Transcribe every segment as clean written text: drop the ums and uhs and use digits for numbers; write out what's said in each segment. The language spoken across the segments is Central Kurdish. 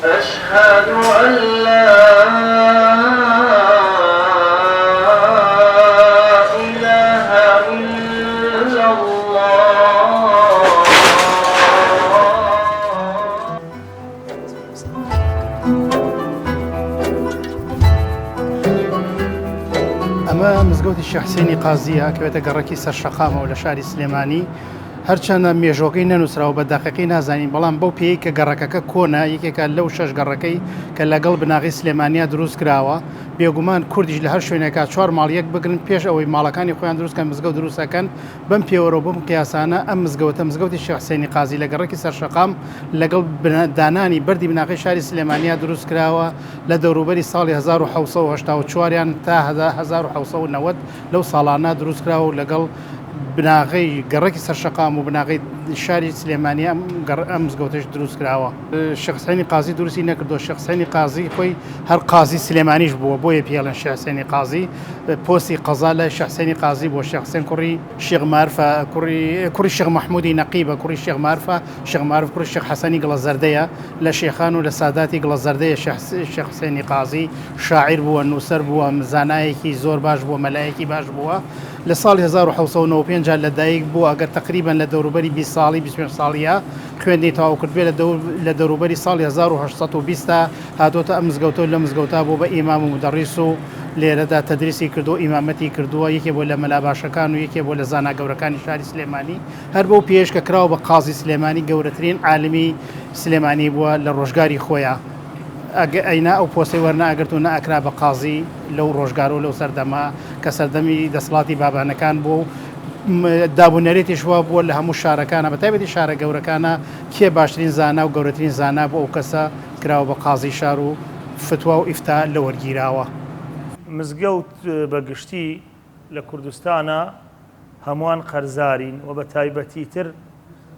اشهد ان لا اله الا اللە. ئەمە مزگەوتی شێخ حسێنی قازییە کەوێتە گەڕەکی سەر شەقامەوە لە شاری سلێمانی. هەرچەندە مێژووەکەی نەنووسراوە بە دەقیقی نازانین، بەڵام بەو پێیەی کە گەڕەکەکە کۆنە، یەکێکە لەو شەش گەڕەکەی کە لەگەڵ بناغەی سلێمانیا دروست کراوە، بێگومان کوردیش لە هەر شوێنێکا چوار ماڵ یەک بگرن پێش ئەوەی ماڵەکانی خۆیان دروست کەن مزگەوت دروست ئەکەن، بەم پێوەرە و بەم قیاسانە ئەم مزگەوتە مزگەوتی شێخ حسێنی قازی لە گەڕەکی سەرشەقام لەگەڵ دانانی بەردی بناغەی شاری سلێمانیا دروست کراوە لە دەوروبەری ساڵی 1784 یان تا 1790 لەو ساڵانە دروست کراوە و لەگەڵ بناغەی گەڕەکی سەرشەقام و بناغەی شاری سلێمانی ئەم گەڕ ئەم مزگەوتەش دروست کراوە. شێخ حسێنی قازی دروستی نەکردووە، شێخ حسێنی قازی خۆی هەر قازی سلێمانیش بووە، بۆیە پێی ئەڵێن شێخ حسێنی قازی، پۆستی قەزا لای شێخ حسێنی قازی بووە، شێخ حسێن کوڕی شێخ مارفە، کوڕی کوڕی شێخ مەحموودی نەقیبە، کوڕی شێخ مارفە، شێخ مارف کوڕی شێخ حەسەنی گڵەزەردەیە، لە شێخان و لە ساداتی گڵەزەردەیە شێخ شێخ حسێنی قازی شاعیر بووە، نووسەر بووە، زانایەکی زۆر باش بووە، مەلایەکی باش بووە. لە ساڵی 1795 لە دایک بووە، ئەگەر تەقریبەن لە دەوروبەری 20 ساڵی 25 ساڵیە خوێندنی تەواو کردبێ لە دەور لە دەوروبەری ساڵی 1820 تا هاتۆتە ئەم مزگەوتە و لە مزگەوتا بووە بە ئیمام و مودەڕیس و لێرەدا تەدریسی کردووە و ئیمامەتی کردووە، یەکێ بووە لە مەلا باشەکان و یەکێ بووە لە زانا گەورەکانی شاری سلێمانی، هەر بەو پێیەش کە کراوە بە قازی سلێمانی گەورەترین عالمی سلێمانی بووە لە ڕۆژگاری خۆیا. ئەینا ئەو پۆستەی وەرنەئەگرت و نەئەکرا بە قازی لەو ڕۆژگار و لەو سەردەمە کە سەردەمی دەسەڵاتی بابانەکان بووە و داب و نەریتیش وا بووە لە هەموو شارەکانە بە تایبەتی شارە گەورەکانە کێ باشترین زانا و گەورەترین زانا بوو ئەو کەسە کراوە بە قازی شار و فتوا و ئیفتا لە وەرگیراوە. مزگەوت بە گشتی لە کوردستانا هەمووان قەرزارین و بە تایبەتی تر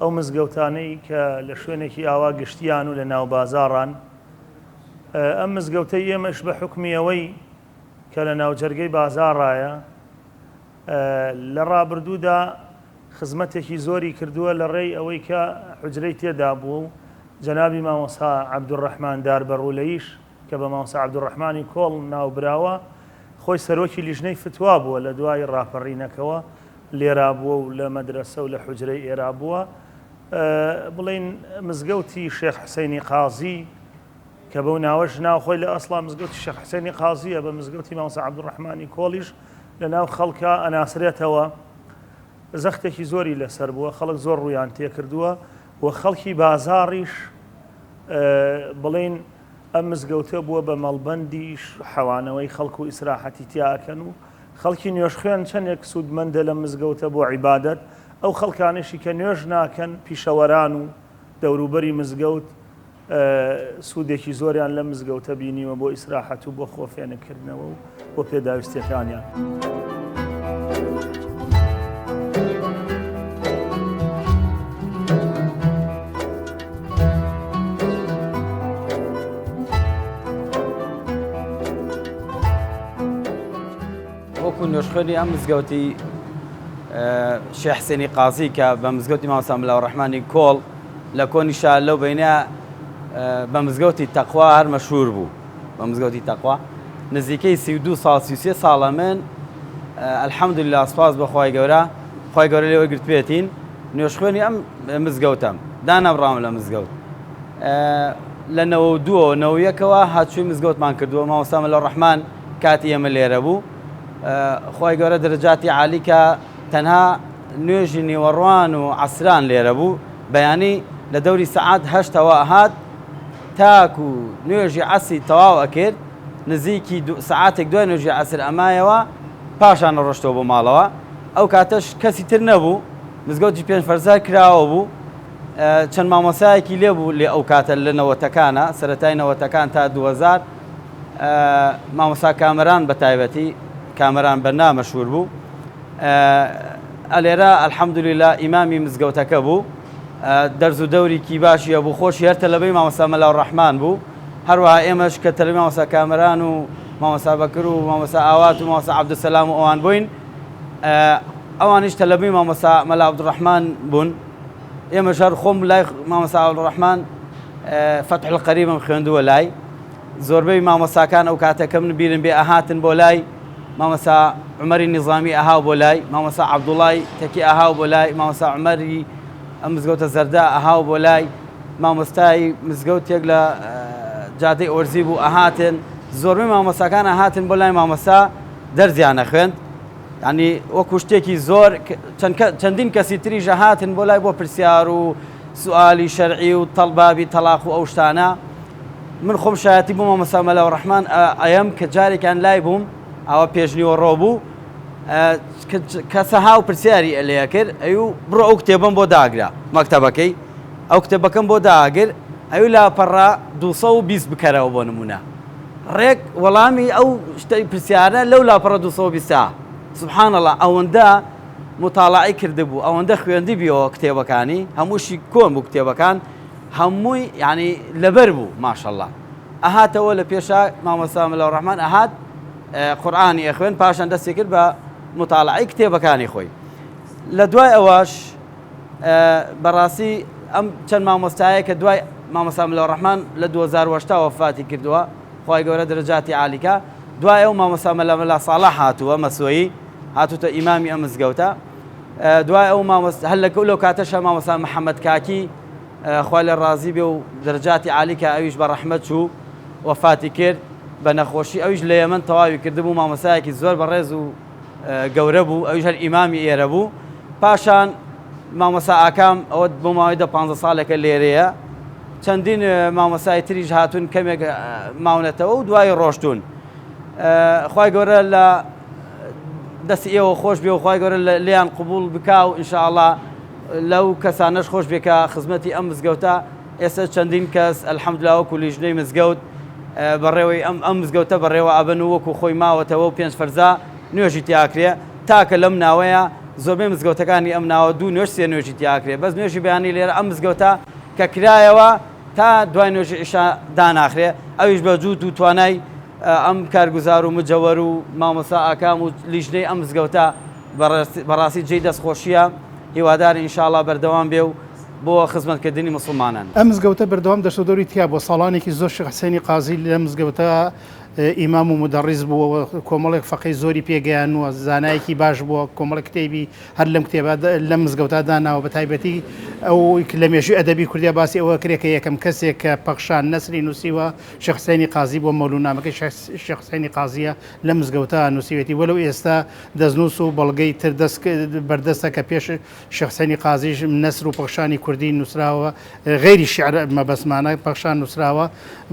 ئەو مزگەوتانەی کە لە شوێنێکی ئاوا گشتیان و لە ناو بازاڕان. ئەم مزگەوتەی ئێمەش بە حوکمی ئەوەی کە لە ناوجەرگەی بازاڕایە لە ڕابردوودا خزمەتێکی زۆری کردووە لە ڕێی ئەوەی کە حوجرەی تێدا بووە و جەنابی مامۆستا عەبدولڕەحمان داربەڕوولەییش کە بە مامۆستا عەبدولڕەحمانی کۆڵ ناوبراوە، خۆی سەرۆکی لیژنەی فتوا بووە، لە دوای ڕاپەڕینەکەوە لێرا بووە و لە مەدرەسە و لە حوجرەی ئێرا بووە. بڵێین مزگەوتی شێخ حسەینی قازی کە بەو ناوەش ناو خۆی لە ئەسڵا مزگەوتی شێخ حسێنی قازییە، بە مزگەوتی مامۆستا عەبدولڕەحمانی کۆڵیش لە ناو خەڵکا ئەناسرێتەوە. زەختێکی زۆری لەسەر بووە، خەڵک زۆر ڕوویان تێکردووە و خەڵکی بازاڕیش بڵێین ئەم مزگەوتە بووە بە مەڵبەندی حەوانەوەی خەڵک و ئیسراحەتی تیا ئەکەن و خەڵکی نوێژخوێن چەندێک سوودمەندە لەم مزگەوتە بۆ عیبادەت، ئەو خەڵکانەشی کە نوێژ ناکەن پیشەوەران و دەوروبەری مزگەوت سوودێکی زۆریان لەم مزگەوتە بینیوە بۆ ئیسراحەت و بۆ خۆ فێنککردنەوە و بۆ پێداویستیەکانیان. وەکو نوێژخوێنی ئەم مزگەوتی شێخ حسێنی قازی کە بە مزگەوتی مامۆستا ملا ڕەحمانی کۆڵ لە کۆنیشا لەو بینە بە مزگەوتی تەقوا هەر مەشهور بوو بە مزگەوتی تەقوا نزیکەی 32 ساڵ 33 ساڵە من الحمدلله سپاس بە خوای گەورە خوای گەورە لێ وەرگرتبێتین نوێژخوێنی ئەم مزگەوتەم دانابڕاوم لە مزگەوت لە نەوە دووەوە نەوە یەکەوە هاتووی مزگەوتمان کردووە مامۆستا مەلا ڕەحمان کاتی ئێمە لێرە بوو خوای گەورە دەرەجاتی عالی کە تەنها نوێژی نیوەڕوان و عەسران لێرە بوو بەیانی لە دەوری سەعات هەشتەوە هات تاکو نوێژی عەسری تەواو ئەکرد نزیکی سەعاتێک دوای نوێژی عەسر ئەمایەوە پاشان ڕۆشتەوە بۆ ماڵەوە ئەو کاتەش کەسی تر نەبوو مزگەوتی پێنج فەرزار کراوە بوو چەند مامۆسایەکی لێ بوو لێ ئەو کاتە لە نەوەتەکانە سەتای نەوەتەکان تا 2000 مامۆسا کامەران بە تایبەتی کامەران بەنا مەشهور بوو ئەلێرە الحمدللە ئیمامی مزگەوتەکە بوو دەرز و دەوریکی باشی هەبوو خۆشی هەر تەلەبەی مامۆستا مەلا ڕەحمان بوو هەروەها ئێمەش کە تەلەبەی مامۆستا کامەران و مامۆستا بەکر و مامۆستا ئاوات و مامۆستا عەبدولسەلام و ئەوان بووین ئەوانیش تەلەبەی مامۆستا مەلا عەبدولڕەحمان بوون ئێمەش هەر خۆم لای مامۆستا عەبدولڕەحمان فەتح القەریبم خوێندووە لای زۆربەی مامۆستاکان ئەو کاتە کە من بیرم بێ ئەهاتن بۆ لای مامۆستا عومەری نیزامی ئەهاو بۆ لای مامۆستا عەبدوڵای تەکی ئەهاو بۆ لای مامۆستا عومەری ئەم مزگەوتە زەردە ئەهاو بۆ لای مامۆستای مزگەوتێک لە جادەی ئۆرزی بوو ئەهاتن زۆربەی مامۆستاکان ئەهاتن بۆ لای مامۆستا دەرزیان ئەخوێند یعنی وەکو شتێکی زۆر چەندین کەسی تریش ئەهاتن بۆ لای بۆ پرسیار و سوالی شەرعی و تەڵبابی تەلاق و ئەو شتانە من خۆم شایەتی بۆ مامۆستا مەلا ڕەحمان ئەیەم کە جارێکیان لای بووم ئەوە پێشنیوەڕۆ بوو کەسە هاو پرسیاری لێ کرد ئەو بڕۆ ئەو کتێبم بۆ داگرە مەکتەبەکەی ئەو کتێبەکەم بۆ داگر ئەو لاپەڕە 220 بکەرەوە بۆ نمونە ڕێک وەڵامی ئەو شتەی پرسیارە لەو لاپەڕە 220 سبحان الله ئەوەندە مطالعی کردبوو ئەوەندە خوێندی بیەوە کتێبەکانی هەمووشی کۆن بوو کتێبەکان هەمووی یانی لەبەر بوو ماشەڵا ئەهاتەوە لە پێشا مامۆستا مەلا ڕەحمان ئەهات قورئانی ئەخوێن پاشان دەستی کرد بە متاڵعەی کتێبەکانی خۆی لە دوای ئەوەش بەڕاستی ئەم چەند مامۆستایە کە دوای مامۆستا مەلا ڕەحمان لە 2008 وەفاتی کردووە خوای گەورە دەرەجاتی عالیکا دوای ئەو مامۆستا مەلا مەلا ساڵح هاتووە مەسۆیی هاتووتە ئیمامی ئەم مزگەوتە دوای ئەو مامۆستا هەر لەگەڵ لەو کاتەشە مامۆستا محەممەد کاکی خوا لێ ڕازی بێ و دەرەجاتی عالی کا ئەویش بە ڕەحمەت چوو وەفاتی کرد بە نەخۆشی ئەویش لە یەمەن تەواوی کردبوو مامۆستایەکی زۆر بەڕێز و گەورە بوو ئەویش هەر ئیمامی ئێرە بوو پاشان مامۆستا ئاکام ئەوە بۆ ماوەی دە پانزە ساڵێکە لێرەیە چەندین مامۆستای تریش هاتوون کەمێک ماونەتەوە و دوایی ڕۆشتوون خوای گەورە لە دەستی ئێوە خۆش بێ و خوای گەورە لێیان قبوڵ بکا و ئینشاءاللە لەو کەسانەش خۆش بێ کە خزمەتی ئەم مزگەوتە ئێستا چەندین کەس الحمدلله وەکو لیژنەی مزگەوت بەڕێوەی ئەم ئەم مزگەوتە بەڕێوە ئەبن و وەکو خۆی ماوەتەوە و پێنج فەرزا نوێژی تیاکرێ تاکە لەم ناوەیە زۆربەی مزگەوتەکانی ئەم ناوە دوو نوێژ سێ نوێژی تیاکرێ بەس نوێژی بەیانی لێرە ئەم مزگەوتە کە کرایەوە تا دوای نوێژی عیشا داناخرێ ئەویش بە جووت و توانای ئەم کارگوزار و مجەوەر و مامۆستا ئاکام و لیژنەی ئەم مزگەوتە بەڕاستی جێی دەست خۆشیە هیوادارین ان شاء اللە بەردەوام بێ و بۆ خزمەت کردنی موسڵمانان. ئەم مزگەوتە بەردەوام دەستودەوری تیا بووە، ساڵانێکی زۆر شێخ حسێنی قازی لەم مزگەوتە ئیمام و مودەڕیس بووە و کۆمەڵێک فەقێی زۆری پێگەیاندووە، زانایەکی باش بووە، کۆمەڵێک کتێبی هەر لەم کتێبە لەم مزگەوتە داناوە، بە تایبەتی ئەو لە مێژووی ئەدەبی کوردیا باسی ئەوە کرێ کە یەکەم کەسێک کە پەخشان نەسری نووسیوە شێخ حسێنی قازی بووە، مەولوونامەکەی شێخ حسێنی قازییە لەم مزگەوتە نووسیوێتی، وەلو ئێستا دەستنووس و بەڵگەی تر دەست بەردەستە کە پێش شێخ حسێنی قازیش نەسر و پەخشانی کوردی نووسراوە، غەیری شیعر مەبەستمانە پەخشان نووسراوە،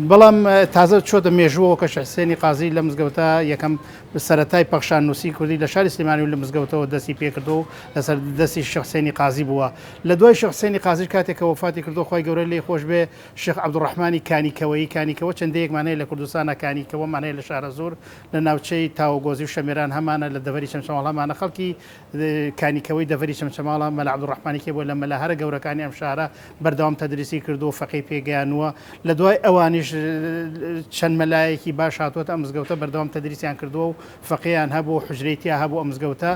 بەڵام تازە چۆتە مێژووەوە کە شێخ حسێنی قازی لە مزگەوتە یەکەم سەرەتای پەخشان نووسی کوردی لە شاری سلێمانی و لە مزگەوتەوە دەستی پێکردووە و لەسەر دەستی شێخ حسێنی قازی بووە. لە دوای شێخ حسێنی قازیش کاتێک کە وەفاتی کردووە خوای گەورە لێی خۆش بێ شێخ عەبدولڕەحمانی کانیکەوەیی، کانیکەوە چەند دێیەکمان هەیە لە کوردستانا کانیکەوەمان هەیە لە شارەزوور، لە ناوچەی تاوەگۆزی و شەمێران هەمانە، لە دەڤەری چەمچەماڵ هەمانە، خەڵکی کانیکەوەی دەڤەری چەمچەماڵە، مەلا عەبدولڕەحمان یەکێ بووە لە مەلا هەرە گەورەکانی ئەم شارە، بەردەوام تەدریسی کردووە و فەقێی پێگەیانووە، لە دوای ئەوانیش چەند مەلایەکی باش هاتووەتە ئەم مزگەوتە بەردەوام تەدریسیان کردووە و فەقێیان هەبوو و حوجرەی تیا هەبوو ئەم مزگەوتە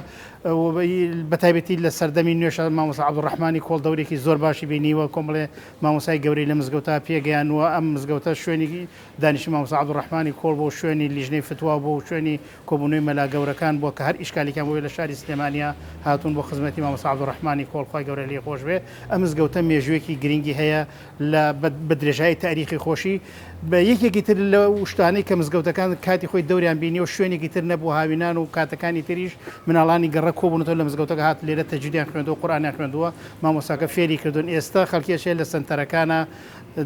بە تایبەتی لە سەردەمی نوێشا مامۆستا عەبدولڕەحمانی کۆڵ دەورێکی زۆر باشی بینیوە، کۆمەڵێ مامۆستای گەورەی لە مزگەوتە پێگەیانووە، ئەم مزگەوتە شوێنی دانیشتنی مامۆستا عەبدولڕەحمانی کۆڵ بووە و شوێنی لیژنەی فتوا بووە و شوێنی کۆبوونەوەی مەلا گەورەکان بووە کە هەر ئیشکالێکیان بووبێ لە شاری سلێمانیا هاتوون بۆ خزمەتی مامۆستا عەبدولڕەحمانی کۆڵ خوای گەورە لێی خۆش بێ. ئەم مزگەوتە مێژوویەکی گرنگی هەیە لە بە درێژایی تاریخی خۆشی. بە یەکێکی تر لەو شتانەی کە مزگەوتەکان کاتی خۆی دەوریان بینیوە شوێنێکی تر نەبوو هاوینان و کاتەکانی تریش مناڵانی گەڕەک کۆبوونەتەوە لە مزگەوتەکە هات لێرە تەجویدیان خوێندووە قورئانیان خوێندووە مامۆستاکە فێری کردوون ئێستا خەڵکی ئەچێ لە سەنتەرەکانا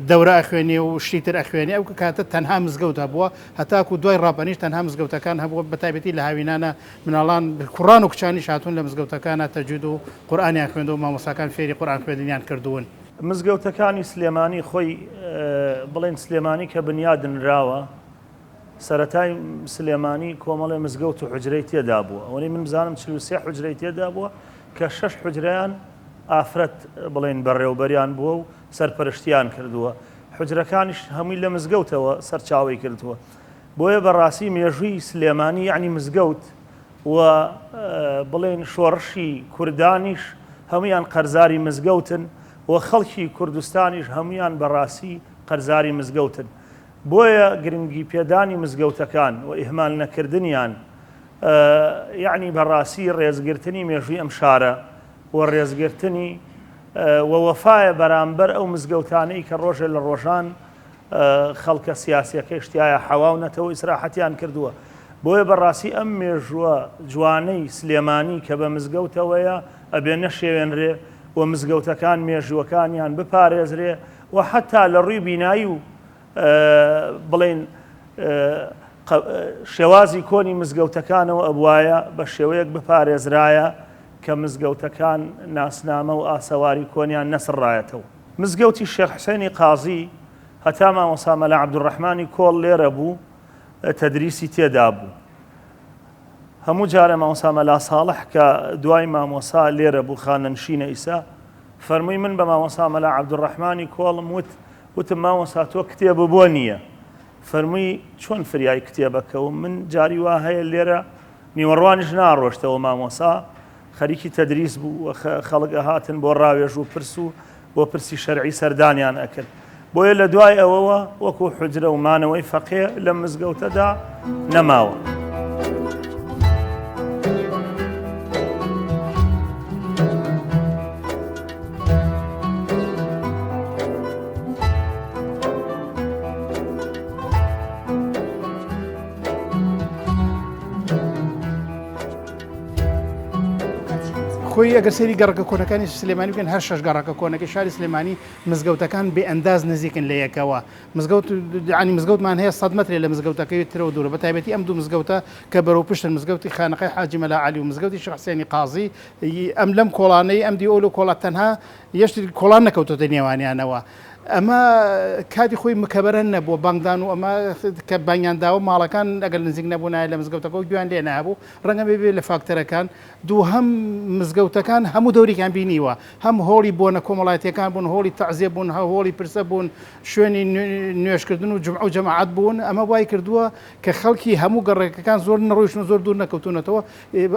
دەورە ئەخوێنێ و شتی تر ئەخوێنێ ئەو کاتە تەنها مزگەوت هەبووە هەتاکو دوای ڕاپەنیش تەنها مزگەوتەکان هەبووە بەتایبەتی لە هاوینانە مناڵان کوڕان و کچانیش هاتوون لە مزگەوتەکانا تەجوید و قورئانیان خوێندووە و مامۆستاکان فێری قورئان خوێندنیان کردوون. مزگەوتەکانی سلێمانی خۆی بڵێن سلێمانی کە بنیادنراوە سەرەتای سلێمانی کۆمەڵێ مزگەوت و حوجرەی تێدا بووە ئەوەی من بزانم 43 حوجرەی تێدا بووە کە شەش حوجرەیان ئافرەت بڵێن بەڕێوبەریان بووە و سەرپەرشتیان کردووە حوجرەکانیش هەمووی لە مزگەوتەوە سەرچاوەی کردووە بۆیە بەڕاستی مێژووی سلێمانی یعنی مزگەوت و بڵێن شۆڕشی کوردانیش هەمویان قەرزاری مزگەوتن و خەڵکی کوردستانیش هەمویان بەڕاستی قەرزاری مزگەوتن. بۆیە گرنگی پێدانی مزگەوتەکان و ئیهمال نەکردنیان یەعنی بەڕاستی ڕێزگرتنی مێژووی ئەم شارە و ڕێزگرتنی و وەفایە بەرامبەر ئەو مزگەوتانەی کە ڕۆژێ لە ڕۆژان خەڵکە سیاسیەکەیش تیایا حەواونەتەوە ئیسراحەتیان کردووە. بۆیە بەڕاستی ئەم مێژووە جوانەی سلێمانی کە بە مزگەوتەوەیە ئەبێ نەشێوێنرێ و مزگەوتەکان مێژووەکانیان بپارێزرێ و حەتا لە ڕووی بینایی و بڵێین شێوازی کۆنی مزگەوتەکانەوە ئەبوایە بە شێوەیەک بپارێزرایە کە مزگەوتەکان ناسنامە و ئاسەواری کۆنیان نەسڕایەتەوە. مزگەوتی شێخ حوسێنی قازی هەتا مامۆستا مەلا عەبدولڕەحمانی کۆڵ لێرە بوو تەدریسی تێدا بوو. هەموو جارێ مامۆستا مەلا ساڵح کە دوای مامۆسا لێرە بوو خانەنشینە ئیسا فەرمووی من بە مامۆستا مەلا عەبدولڕەحمانی کۆڵم وت وتم مامۆستا تۆ کتێبە بۆ نییە فەرمووی چۆن فریای کتێبەکەوم من جاری وا هەیە لێرە نیوەڕوانیش ناڕۆشتەوە مامۆسا خەریکی تەدریس بوو و خەڵک ئەهاتن بۆ ڕاوێژ و پرس و بۆ پرسی شەرعی سەردانیان ئەکرد بۆیە لە دوای ئەوەوە وەکو حوجرە و مانەوەی فەقێ لەم مزگەوتەدا نەماوە. خۆی ئەگەر سەیری گەڕەکە کۆنەکانی سلێمانی بکەن هەر شەش گەڕەکە کۆنەکەی شاری سلێمانی مزگەوتەکان بێ ئەنداز نزیکن لە یەکەوە مزگەوت یانی مزگەوتمان هەیە سەد مەترێ لە مزگەوتەکەی ترەوە دوورە بە تایبەتی ئەم دوو مزگەوتە کە بەرەو پشتن مزگەوتی خانەقای حاجی مەلا عەلی و مزگەوتی شێخ حسێنی قازی ئەم لەم کۆڵانەی ئەم دیو ئەو کۆڵا تەنها یەشتر کۆڵان نەکەوتۆتە نێوانیانەوە ئەمە کاتی خۆی مکەبەرە نەبووە بانگدان و ئەمە کە بانگیان داوە ماڵەکان ئەگەر نزیک نەبوونایە لە مزگەوتەکە و گوێیان لێ نەبوو ڕەنگە بێ لە فاکتەرەکان دووهەم مزگەوتەکان هەموو دەورێکیان بینیوە هەم هۆڵی بۆنە کۆمەڵایەتیەکان بوون هۆڵی تەعزیە بوون هۆڵی پرسە بوون شوێنی نوێژکردن و جومعە و جەماعەت بوون ئەمە وای کردووە کە خەڵکی هەموو گەڕەکەکان زۆر نەڕۆیشتن و زۆر دوور نەکەوتوونەتەوە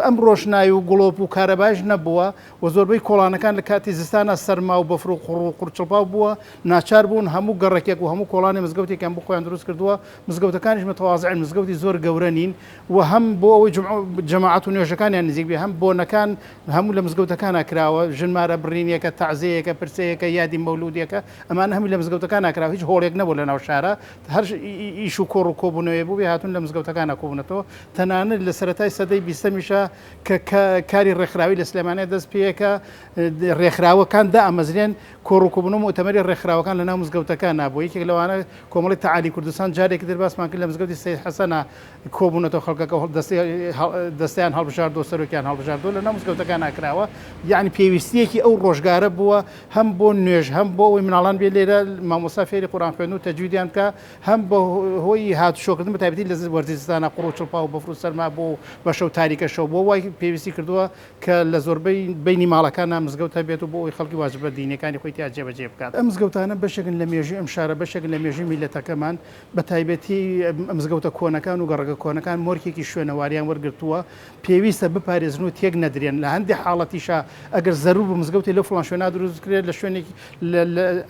ئەم ڕۆشنایی و گڵۆپ و کارەبایش نەبووە و زۆربەی کۆڵانەکان لە کاتی زستانا سەرما و بەفر و قوڕ و قوڕچڵپاو بووە ناچار بوون هەموو گەڕەکێک و هەموو کۆڵانێ مزگەوتێکیان بۆ خۆیان دروست کردووە مزگەوتەکانیش متوازعن مزگەوتی زۆر گەورە نین و هەم بۆ ئەوەی جومعە جەماعەت و نوێژەکانیان نزیک بێ هەم بۆنەکان هەموو لە مزگەوتەکانا کراوە ژن مارە بڕینێکە تەعزێیەکە پرسەیەکە یادی مەولودێکە ئەمانە هەمووی لە مزگەوتەکانا کراوە هیچ هۆڵێک نەبوو لە ناو شارا هەر ئیش و کۆڕ و کۆبوونەوەیە بووبێ هاتوون لە مزگەوتەکانا کۆبوونەتەوە تەنانەت لە سەرەتای سەدەی بیستەمیشا کە کاری ڕێکخراوی لە سلێمانیا دەست پێیەکە ڕێکخراوەکان دامەزرێن کۆڕ و کۆبوونەوە موئتەمەری ڕێکخراوەکان لە ناو مزگەوتەکانا بوو یەکێک لەوانە کۆمەڵەی تەعالی کوردستان جارێکی تر باسمان کرد لە مزگەوتی سەید حەسەنا کۆبوونەتەوە خەڵکەکە دەستەیان هەڵبژاردووە سەرۆکیان هەڵبژاردووە لەناو مزگەوتەکان کراوە یعنی پێویستیەکی ئەو ڕۆژگارە بووە هەم بۆ نوێژ هەم بۆ ئەوەی مناڵان بێ لێرە مامۆستا فێری قورئان خوێندن و تەجویدیان بکە هەم بە هۆی هاتوچۆکردن بە تایبەتی لە وەرزی زستانە قوڕ و چڵپاو و بەفر و سەرما بۆ بە شەو تاریکە شەو بۆ وای پێویستی کردووە کە لە زۆربەی بەینی ماڵەکانا مزگەوت هەبێت و بۆ ئەوەی خەڵکی واجبە دینیەکانی خۆی تیا جێبەجێ بکات. ئەم مزگەوتانە بەشێکن لە مێژووی ئەم شارە، بەشێکن لە مێژووی میللەتەکەمان، بە تایبەتی مزگەوتە کۆنەکان و گەڕەکە کۆنەکان مۆرکێکی شوێنەواریان وەرگرتووە، پێویستە بپارێزن و تێک نەدرێن، لە هەندێ حاڵەتیشا ئەگەر زەروور بوو مزگەوتێ لەو فڵان شوێنا دروست بکرێت لە شوێنێکی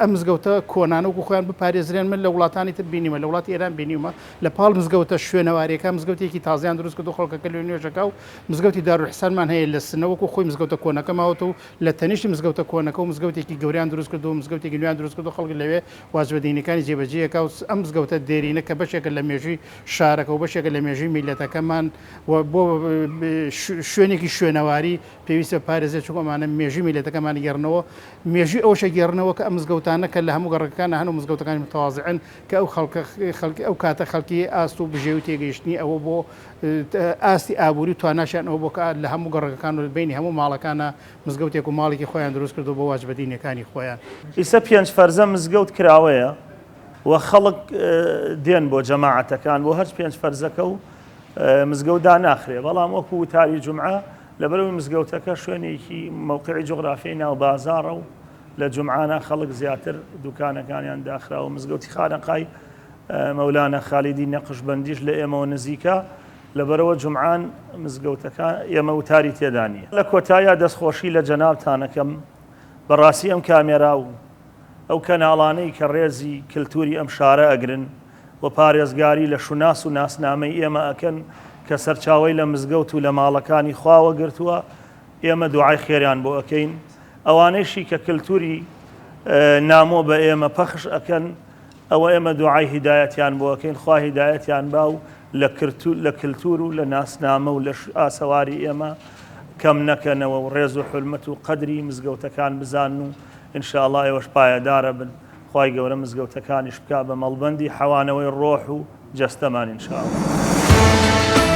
ئەم مزگەوتە کۆنانە وەکو خۆیان بپارێزرێن، من لە وڵاتانی تر بینیومە، لە وڵاتی ئێران بینیومە لە پاڵ مزگەوتە شوێنەوارییەکان مزگەوتێکی تازەیان دروست کردووە خەڵکەکە لێ نوێژ ئەکا و مزگەوتی دارولئیحسانمان هەیە لە سنە وەکو خۆی مزگەوتە کۆنەکە ماوەتەوە و لە تەنیشتی مزگەوتە کۆنەکە و مزگەوتێکی گەورەیان دروست کردووە و مزگەوتێکی نوێیان دروست کردووە خەڵک لەوێ واجبە دینیەکانی جێبەجێ ئەکا و ئەم مزگەوتە دێرینە کە بەشێکە لە مێژووی شارەکە و بەشێکە لە مێژووی میللەتەکەمان و بۆ شوێنێکی شوێنەواری پێویستە بپارێزرێت چونکە ئەمانە مێژووی میللەتەکەمان ئەگێڕنەوە مێژووی ئەوەش ئەگێڕنەوە کە ئەم مزگەوتانە کە لە هەموو گەڕەکەکانا هەن و مزگەوتەکانی متوازعن کە ئەو خەڵکە خەڵکی ئەو کاتە خەڵکی ئاست و بژێوی تێگەیشتنی ئەوە بۆ ئاستی ئابووری و تواناشیان ئەوە بۆ کە لە هەموو گەڕەکەکان و بەینی هەموو ماڵەکانا مزگەوتێک و ماڵێکی خۆیان دروست کردووە بۆ واجبە دینیەکانی خۆیان. ئیسە پێنج فەرزە مزگەوت کراوەیە و خەڵک دێن بۆ جەماعەتەکان بۆ هەر پێنج فەرزەکە و مزگەوت داناخرێ بەڵام وەکو وتاری جومعە لەبەرئەوەی مزگەوتەکە شوێنێکی مەوقعی جوغرافیای ناو بازاڕە و لە جومعانە خەڵک زیاتر دوکانەکانیان داخراوە مزگەوتی خانەقای مەولانا خالیدی نەقشبەندیش لە ئێمەوە نزیکە لەبەرئەوە جومعان مزگەوتەکە ئێمە وتاری تێدا نییە. لە کۆتاییا دەستخۆشی لە جەنابتان ئەکەم بەڕاستی ئەم کامێرا و. ئەو کەناڵانەی کە ڕێزی کلتوری ئەم شارە ئەگرن و پارێزگاری لە شوناس و ناسنامەی ئێمە ئەکەن کە سەرچاوەی لە مزگەوت و لە ماڵەکانی خواوە گرتووە، ئێمە دوعای خێریان بۆ ئەکەین. ئەوانەیشی کە کلتوری نامۆ بە ئێمە پەخش ئەکەن ئەوە ئێمە دوعای هیدایەتیان بۆ ئەکەین خوا هیدایەتیان با و لە کلتور و لە ناسنامە و لە ئاسەواری ئێمە کەم نەکەنەوە و ڕێز و حورمەت و قەدری مزگەوتەکان بزانن و ان شاء اللە ئێوەش پایەدارەبن خوای گەورە مزگەوتەکانیش بکا بە مەڵبەندی حەوانەوەی ڕۆح و جەستەمان ان شاء اللە.